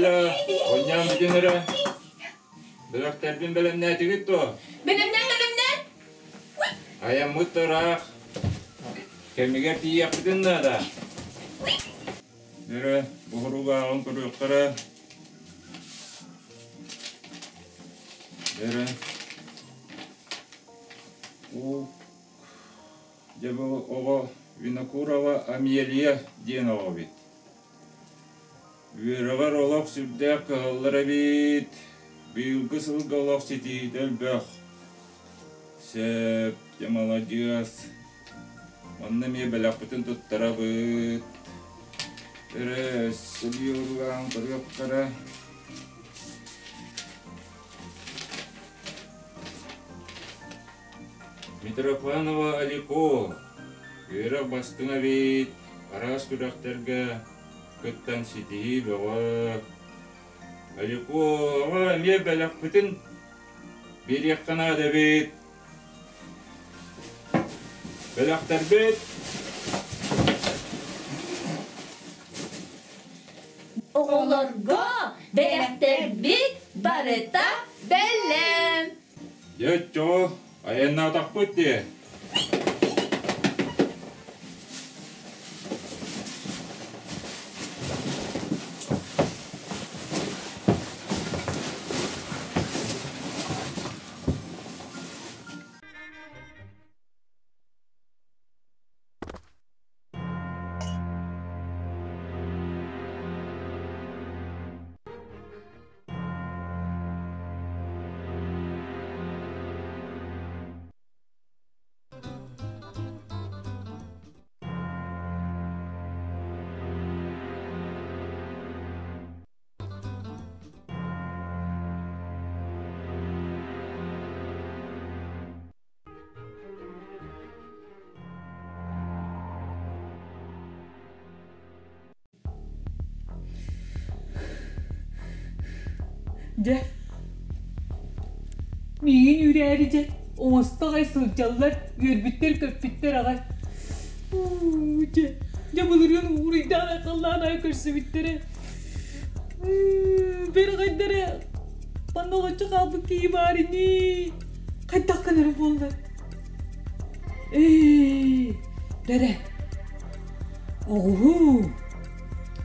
кэллэ, оонньоон бүтүн эрэ. Бөлөхтөрбүн бэлэмнээтигит дуо? Бэлэмнээн, бэлэмнээн! Айаммыт ыраах. Кэмигэр тиийиэхпитин наада. Эрэ, буһуругааҕын көрүөххэ Эрэ. Уу Дьэ бу оҕо Винокурова Амелия диэн оҕо эбит. Үөрэҕэр олох сүрдээх кыһаллар эбит. Быйылгы сылга олох ситиһиитэ элбэх. Сөп, дьэ маладьыас. Манна эмиэ бэлэхпитин туттарабыт. Эрэ, өссө биир уругаан көрүөхтэрэ. Митрофанова Алико үөрэх бастыҥа эбит, араас күрэхтэргэ кыттан ситиһии бөҕө. Аликоҕа эмиэ бэлэхпитин биэриэххэ наада эбит. Бэлэхтэрбит Оҕолорго бэлэхтэрбит барыта бэлэм. Дьэ, оччоҕо айаннаатахпыт дии. Дьэ, миигин үүрээри дьэ, оҥосто аҕай сылдьаллар, үөрбүттэр-көппүттэр аҕай. Уу, дьэ, дьэ былырыын ууруйдаан айхаллаан аҕай көрсүбүттэрэ. Бэрҕэйдэрэ, манна олоччу хаалбыт киһи баар ини. Хайдах гынарым буоллар? Ээ, бэрэ, оҕуһу,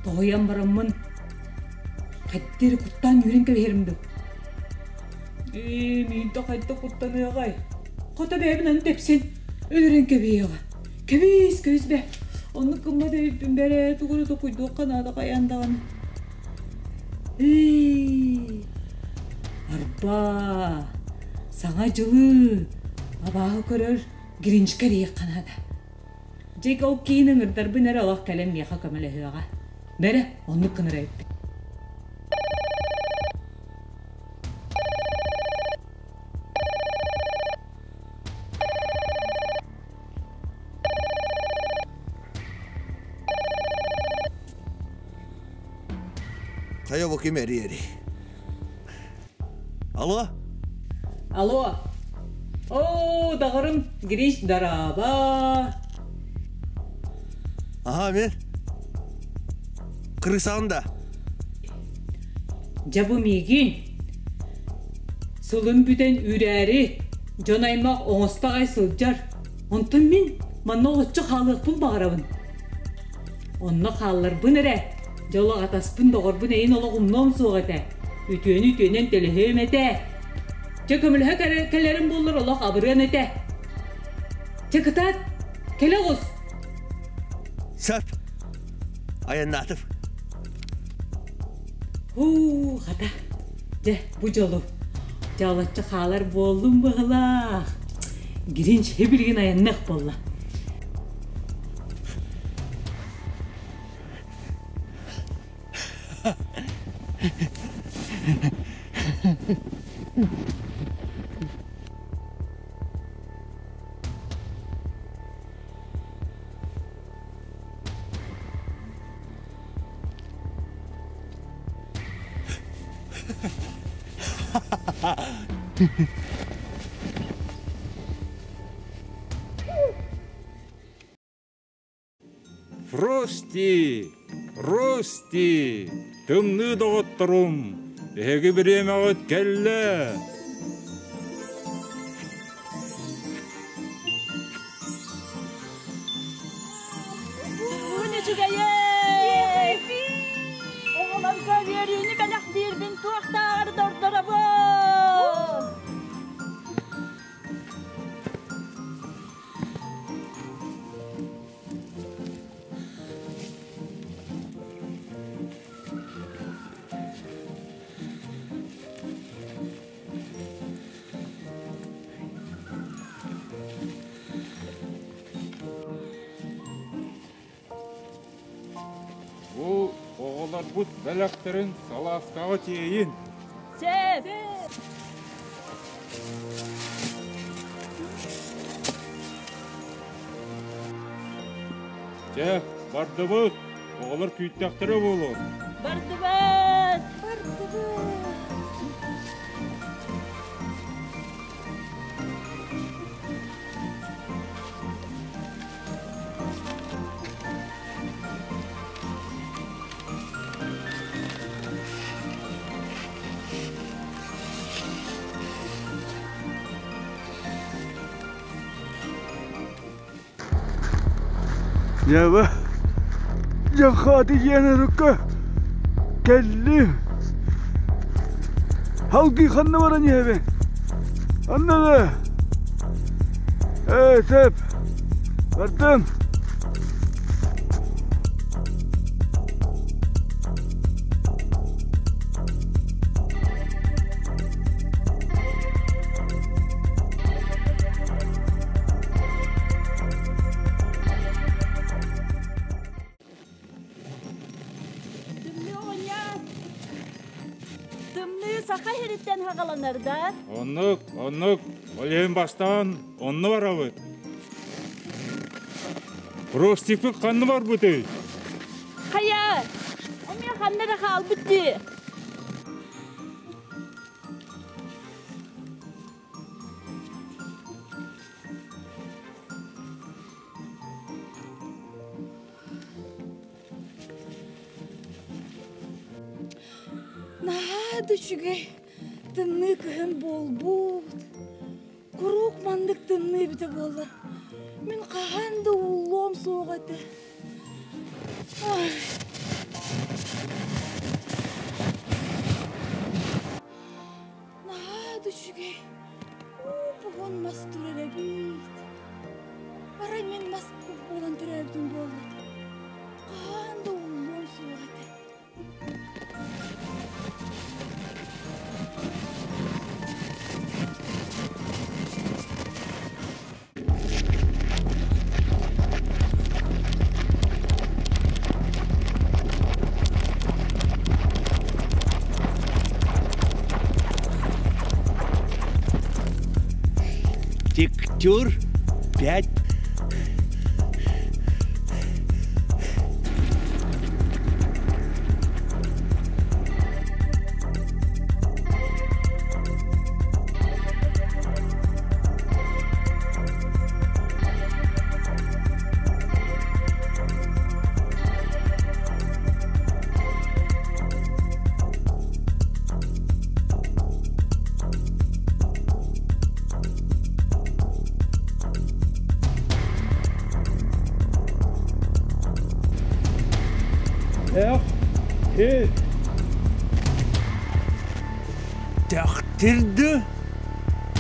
тоһуйан бараммын хайдах эрэ куттаан үүрэн кэбиһэрим дуу? Ээ, миин да хайдах куттаныаҕай? Хата бэйэбин аны тэпсэн өлөрөн кэбиһиэҕэ. Кэбис, кэбис бэ. Оннук гыммат эбиппин бэрэ, тугу эрэ токуйдуохха наада хайаан даҕаны. Ээ, арба, Саҥа дьылы абааһы көрөр Гринчка эриэххэ наада. Дьэ, ол киин ыҥырдарбын эрэ олох кэлэн миэхэ көмөлөһүөҕэ. Бэрэ, оннук гынар эбиппин. Хайа бу ким эриэри? Алло? Алло. Оо, даҕарым Гриш дарааба. Аха, мен. Крысаҕын да? Дьэ бу миигин сылым бүтэн үүрээри дьон аймах оҥосто аҕай сылдьар. Онтон мин манна олоччу хаалыахпын баҕарабын. Онно хаалларбын эрэ, дьоло атаспын доҕорбун эйин олох умнуом суох этэ. Үтүөнү үтүөнэн төлөһүөм этэ. Дьэ көмөлөһө кэлэрим буоллар олох абырыан этэ. Дьэ кытаат, кэлэ оҕус. Сөп. Айаннаатым. Һуу, хата. Дьэ, бу дьолу. Дьаалаччы хаалар буоллум быһылаах. Гринч билигин айанныах буолла. Фрости! Рости, тымныы доҕотторум, эһиги бириэмэҕит кэллэ! Күн үчүгэйэй! Оҕолорго үөрүүнү бэлэхтиирбин туохтааҕар да ордоробун! Бу оҕолорбут бэлэхтэрин салааскаҕа тиэйин. Сөп. Чэ, бардыбыт. Оҕолор күүттэхтэрэ буолуо. Бардыбыт! Бардыбыт! Дьэбэ, дьахааты диэн өрүккэ кэллим. Халгыы ханна баран иһэбин? Анна да. Ээ, сөп. Бардым. Тымныы оҕонньор! Тымныы саха сириттэн хаҕаланар да? Оннук, оннук. Ол иһин бастаан онно барабыт. Ростикпыт ханна барбытый? Хайа, эмиэ ханна эрэ хаалбыт дии. Наһаа да үчүгэй тымныы кыһын буолбут. Куруук маннык тымныы эбитэ буоллар, мин хаһан да ууллуом суоҕа этэ. Наһаа да үчүгэй, уп-уһун мас турар эбит. Арай мин мас буолан төрөөбүтүм буоллар, хаһан да ууллуом суоҕа этэ. Тиктюр 5. Эх, э. Төхтүрдү,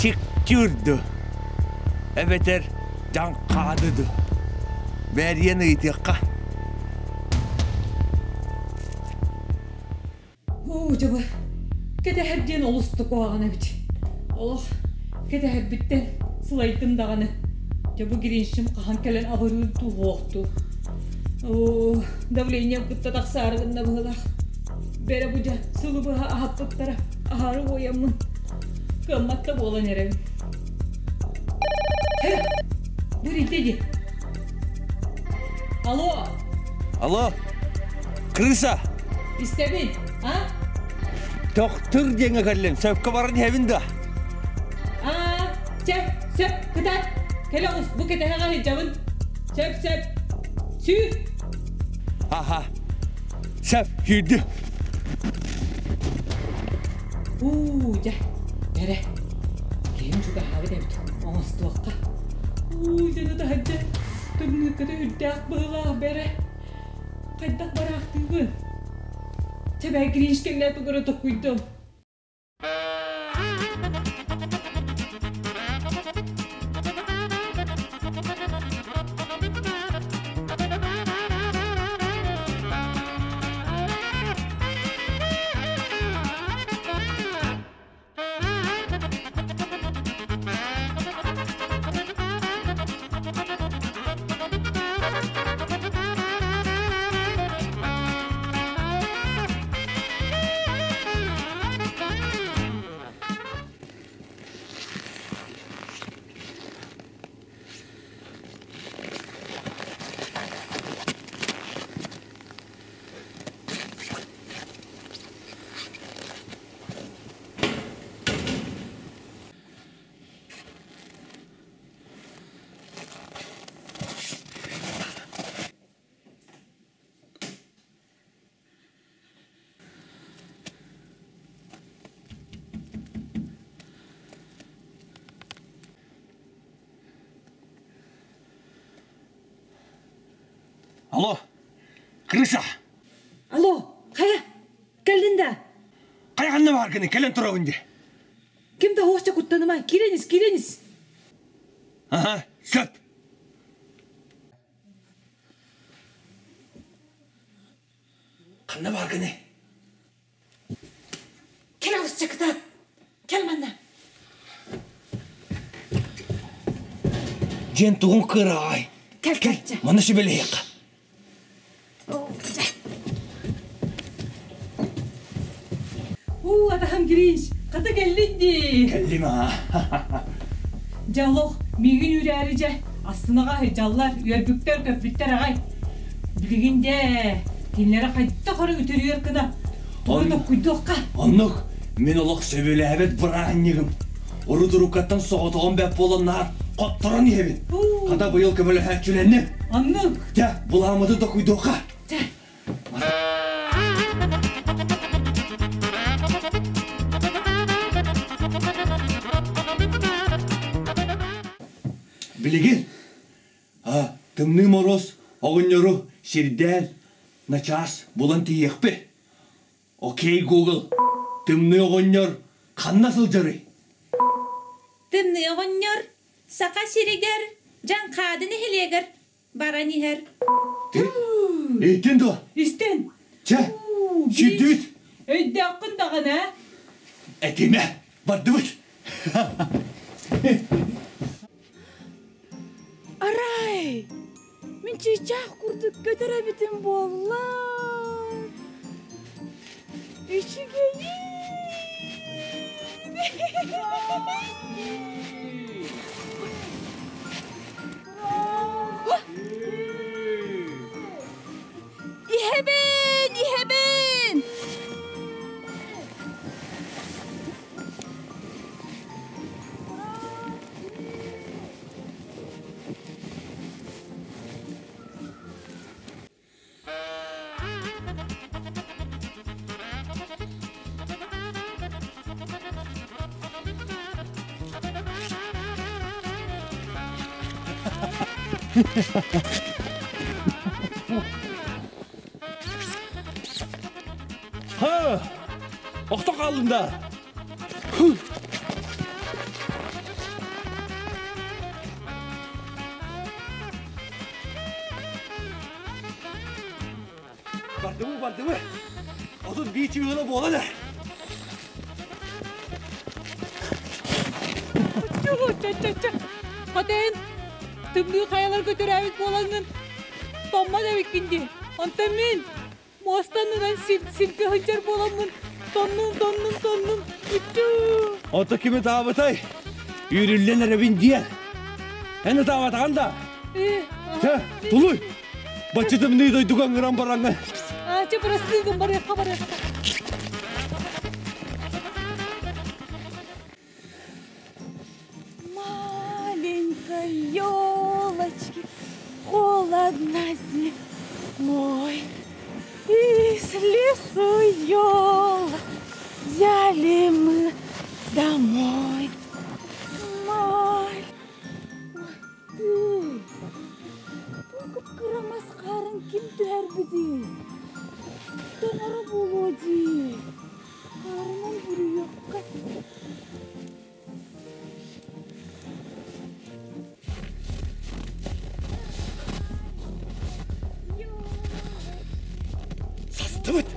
чиктүрдү. Эбэтэр дьаҥхаадыды. Бэрийэн ыйытыахха. Оо, дьыбы, кэтэһэр диэн олус да куһаҕан эбит. Олох кэтэһэрбиттэн сылайдым даҕаны. Дьэ бу Гринчим хаһан кэлэн абырыыр дуу Оо, давлением кытта тахсаары гынна быһыылаах. Бэрэ бу дьэ сылы быһа аһаппыттара, аһары уойаммын. Кыаммат да буолан эрэбин. Э, бу дии. Алло! Алло, крыса! Истэбин, а? Тохтур диэҥҥэ кэллим, сөпкө баран иһэбин да? Аа, чэ, сөп, кытаат. Кэлэ оҕус, бу кэтэһэҕэ сылдьабын. Сөп, сөп. Сүүр! Аха. Сөп, киирди. Уу, дьэ, эрэ. Киһим чугаһаабыт эбит, оҥостуохха. Уу, дьону таһырдьа тымныыкката үрдээх быһыылаах бэрэ. Хайдах бараахтыыбын? Чэ, бээ, Гриш кэллээ тугу эрэ токуйдум. Алло, крыса! Алло, хайа, кэллин да? Хайа ханна бааргыный, кэлэн турабын дии. Ким да хооча куттаныма, киирэн ис, киирэн ис. Аха, сөп. Ханна бааргыный? Кэл алысча кытаат. Кэл манна. Дьиэн тугун кыраай. Кэл, кэл. Манна сүбэлэһиэххэ. Уу, атаһым Гриш, хата кэллин дии. Кэллим аа. Дьэ олох, миигин үүрээри дьэ, астынаҕа сылдьаллар, үөрбүктэр, көппүттэр аҕай. Билигин дьэ, кинилэри хайдах эрэ үтүрүйэр гына тугу токкуйдуохха. Оннук, мин олох сөбүлээбэт бырааһынньыгым. Урут-уруккаттан соҕотоҕун бэрт буолан наар хотторон иһэбин. Хата быйыл көмөлөһөөччүлэнним. Оннук. Дьэ, былааммытын токуйдуохха. Дьэ. Билигин тымныы Моруос оҕонньору сирдээн начаас булан тиийиэхпит. Окей, Google, тымныы оҕонньор ханна сылдьарый? Тымныы оҕонньор Саха сиригэр Дьаҥхаады нэһилиэгэр баран иһэр. Иһиттин дуо? Истин. Чэ, сирдибит. Өйдөөххүн даҕаны, ээ? Этимэ, бардыбыт. Арай, мин чыычаах курдук көтөр эбитим буоллар. Үчүгэйин! Иһэбин, иһэбин! Ха! Охто хааллым да! Бардыбы, бардыбы. Отут биир чыыла буолан эр. Ча-ча-ча. Хатайын тымныы хайаларга төрөөбүт буолаҥҥын томмот эбиккин дии. Онтон мин муостанынан сиргэ сылдьар буоламмын тоннум, тоннум, тоннум. Үччүү. Ото кими таабытай? Үүрүллэн эрэбин диэн. Эн ытаабатаҕын да? Чэ, тулуй! Бачча тымныы дойдуга ыҥыран бараҥҥын. Чэ, бырастыыгын барыахха барыахха. Маленькой елочки холодно зимой. Из лесу ел взяли мы домой. Маль. Ты. Бу кып-кырамас хаарын ким түһэрбитий? Тоҥоро буолуо дии. Хаарынан бүрүйүөххэ. Састыбыт!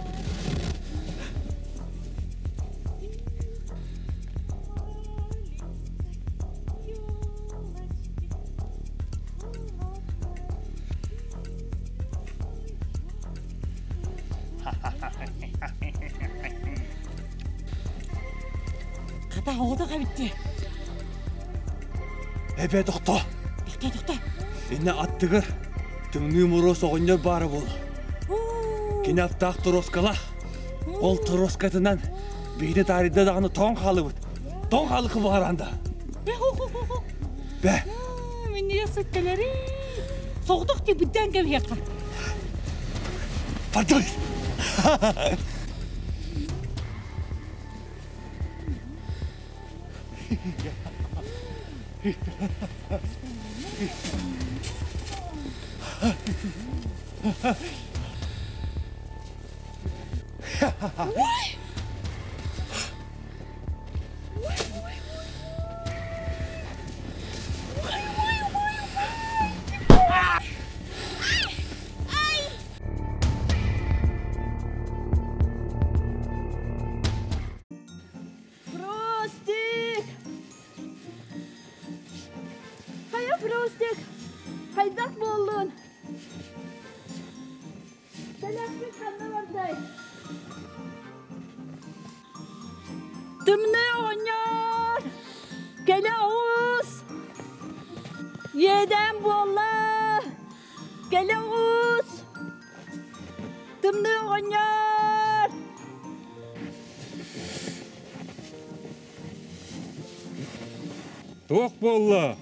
Хата оҕото хабитти. Эбээ тохто. Тохто, тохто. Инне аттыгар тымныы мороз оҕонньор баара буол. Кини аттаах торуоскалаах. Ол торуоскатынан биһиги таарыйда даҕаны тоҥ хаалыбыт. Тоҥ хаалыкы буһаранда. Бэ. Минньигэс сытталары. Соҕотох тиийбиттэн кэбиһиэххэ. Пардон. Фростик! Хайа, Фростик! Хайдах буоллун? Бэлэхпит ханна бардай? Тымныы оҕонньор! Кэлэ оҕус! Иэдээн буолла! Кэлэ оҕус! Тымныы оҕонньор! Туох буолла?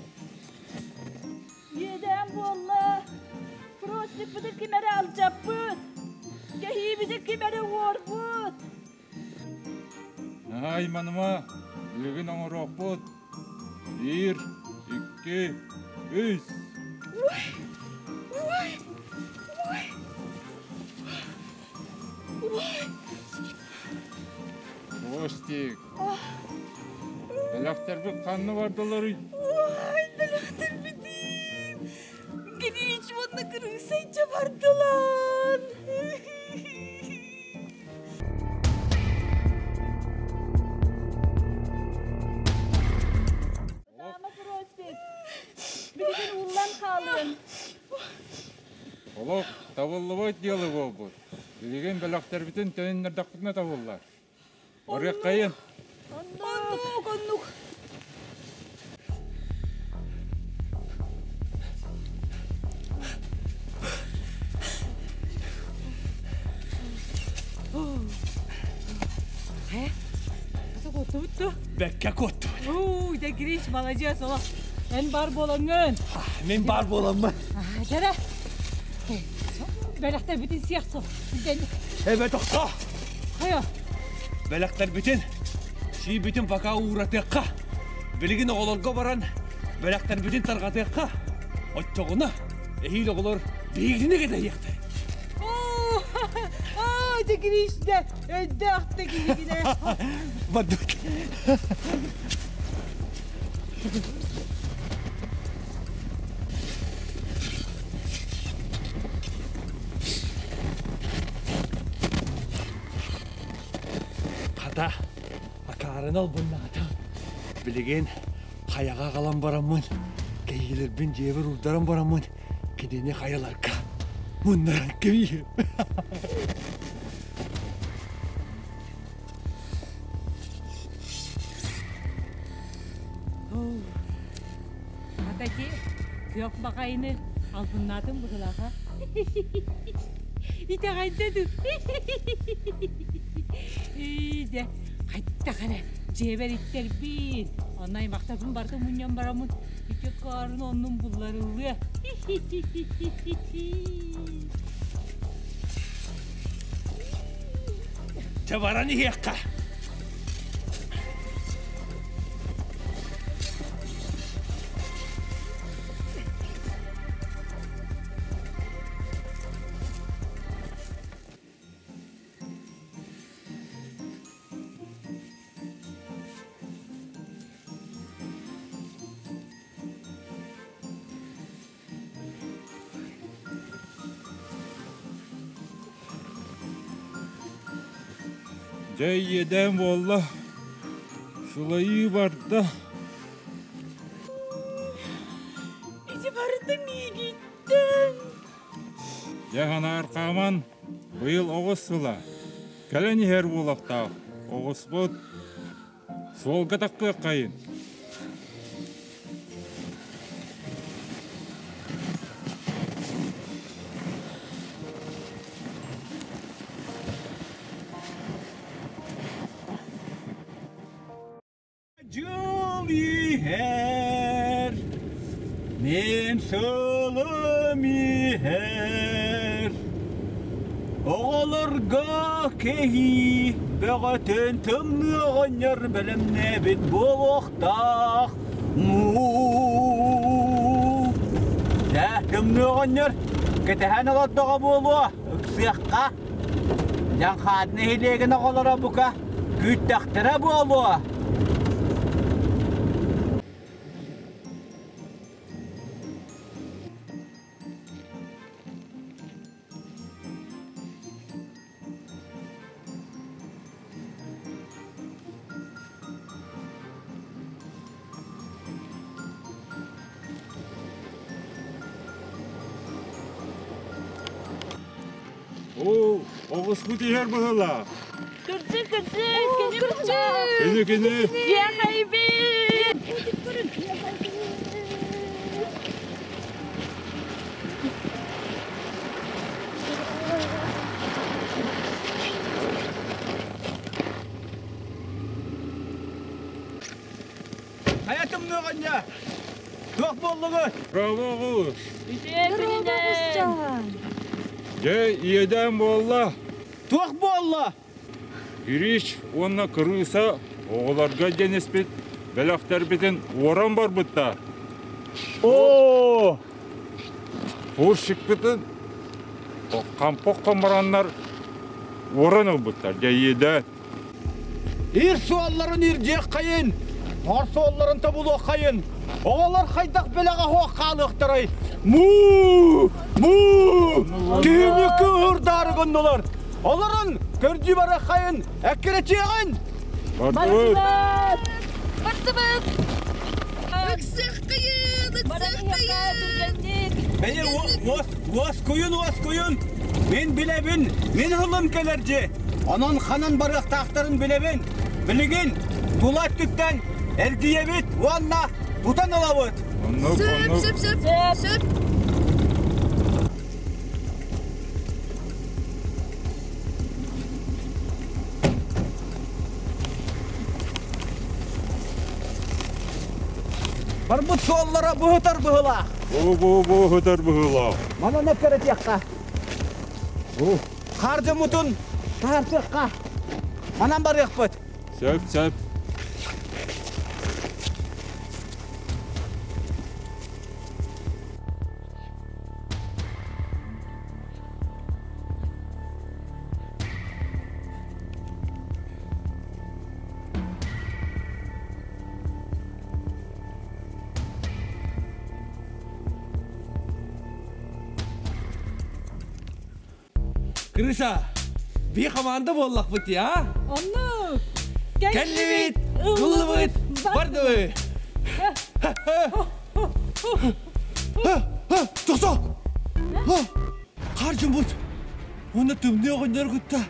Иэдээн буолла! Фростикпытын ким эрэ алдьаппыт! Кэһиибитин ким эрэ уорбут! Наһаа айманыма, билигин оҥоруохпут. Биир, икки, үс. Ой! Ой! Ой! Ой! Ростик, бэлэхтэрбит ханна бардыларый? Ой, бэлэхтэрбитин! Грич уонна крыса илдьэ бардылар! Ытаама, Фростик! Билигин ууллан хаалыаҥ. Олох табыллыбат дьыала буолбут. Билигин бэлэхтэрбитин төнүннэрдэхпитинэ табыллар. Барыаххайын. Оннук, оннук. Бэккэ куоттубут. Уу, дьэ Гриш, молодец, олох. Эн бар буолаҥҥын. Мин бар буоламмын. Дьэрэ. Бэлэхтэрбитин сиэх суох. Эбэ тохтоо. Хайа. Бэлэхтэрбитин сиибитин пока ууратыахха. Билигин оҕолорго баран бэлэхтэрбитин тарҕатыахха. Оччоҕуна эһиил оҕолор биһигини кэтэһиэхтэрэ. Оо, дьэ Гриш, дьэ, өйдөөх да киһигинэ. Бардыбыт. Хата, акаарын албыннаата. Билигин хайаҕа аҕалан бараммын, кэһиилэрбин дьиэбэр урдаран бараммын, кинини хайаларга муннаран кэбиһиэм. Хата ити күөх баҕайыны албыннаатым быһыылааҕа. Итэҕэйдэ дуу? Дьэ, хайдах эрэ дьиэбэр иттэрбин. Онно аймахтарбын барытын мунньан бараммын ити хаарын оннун булларыллыа. Чэ баран иһиэххэ. Дьэ иэдээн буолла, сылайыы барда. Ити барыта миигиттэн. Дьэ ханаар хааман, быйыл оҕус сыла. Кэлэн иһэр буолуохтаах оҕуспут Суолга таххыаххайын. Дьыл иһэр, мин сылым иһэр. Оҕолорго кэһии бөҕөтүн тымныы оҕонньор бэлэмнээбит буолуохтаах. Муу. Дьэ, тымныы оҕонньор кэтэһэн олордоҕо буолуо, ыксыахха. Дьаҥхаат нэһилиэгин оҕолоро бука күүттэхтэрэ буолуо. Оо, оҕуспут иһэр быһыылаах. Кырдьык, кырдьык, кини кырдьык. Кини, кини. Диэхэйбин. Хайа тымныаҕынньа? Туох буоллугут? Браво оҕус! Үтүө күнүнэн! Дьэ, иэдээн буолла. Туох буолла? Кирич уонна кырыыса оҕолорго диэн испит бэлэхтэрбитин уоран барбыттар. Оо! Фуршикпытын хампоххон бараннар уоран ылбыттар. Дьэ, иэдээн. Ир суолларын ирдиэххэйин, хор суолларын тобулуоххайын, оҕолор хайдах бэлэҕэ суох хаалыахтарай? Муу! Муу! Киһини кыыһырдаары гыннылар. Олорон көрдүү барыаххайын, эккирэтиэҕин! Бардыбыт! Бардыбыт! Ыксыаххайын, ыксыаххайын! Бэйэ уоскуйун, уоскуйун! Мин билэбин, мин ылым кэлэр дьи. Онон ханан барыахтаахтарын билэбин. Билигин тула өттүттэн эргийэбит уонна тутан ылабыт. Оннук, Сөп, оннук. сөп, сөп, сөп. Барбыт суоллара быһытар быһылаах. Бу-бу быһытар быһылаах. Манан эккирэтиэххэ. Хаар дьоммутун таһаарсыахха. Манан барыахпыт. Сөп, сөп. Крыса, бии хамаанда буоллахпыт я. Оннук. Кэллибит, ыллыбыт, бардыбыт. Тохто! Хаар дьоммут. Уонна тымныы оҕонньор кытта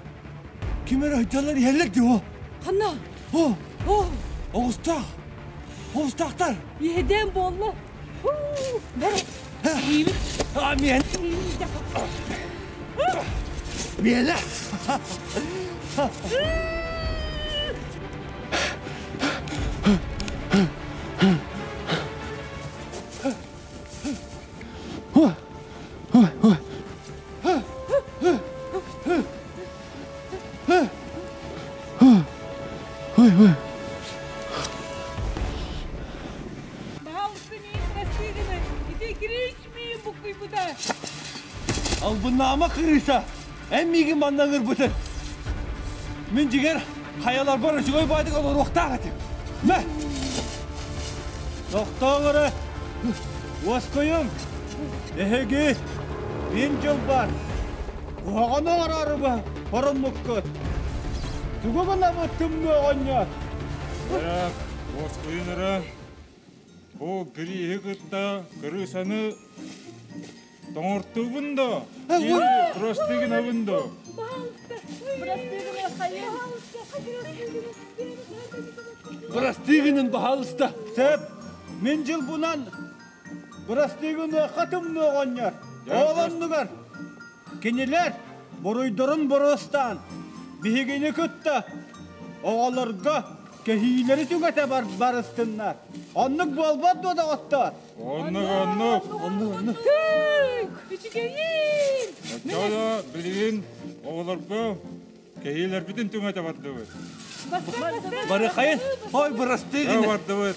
ким эрэ айдалар иһэллэр дии о. Ханна? О, О, оҕустаах. Оҕустаахтар. иһэдээн буолла. Бэр. Амин. Миэлэ. Бырастыы гына, ити Гриш миин буккуйбута. Албыннаама кырыыса, эн миигин манна ыҥырбытын. Мин дьиҥэр хайаларбар үчүгэй баайдык олоруохтаах этим. Мэ! Тохтооҥ эрэ, уоскуйуҥ. Эһиги мин дьылбар куһаҕаны оҥороору хоруммуккут. Тугу гынабыт тымныы оҕонньор? Так, уоскуйун эрэ. Бу Грииһи кытта кырыысаны тоҥортуубун да? Прости гынабын да? Бырастыы гынын, баһаалыста. Сөп, мин дьылбынан бырастыы гыныахха тымныы оҕонньор. Ол оннугар Кинилэр буруйдарын боруостаан, биһигини кытта оҕолорго кэһиилэри түҥэтэ барыстыннар. Оннук буолбат дуо, доҕоттоор? Оннук, оннук. Оннук, оннук. Үчүгэйин! Оччоҕо билигин оҕолорго кэһиилэрбитин түҥэтэ бардыбыт. Барыхайын, ой, бырастыы гына. Бардыбыт.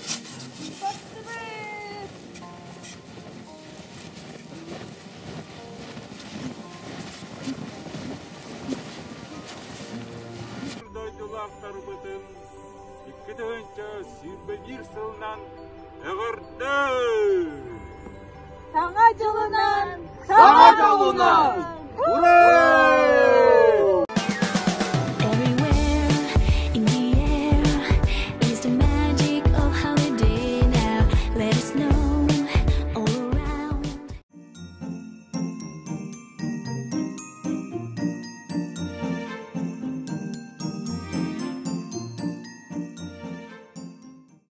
Дойдулаахтарбытын 2021 сылынан эҕэрдэ! Саҥа дьылынан! Саҥа дьолунан!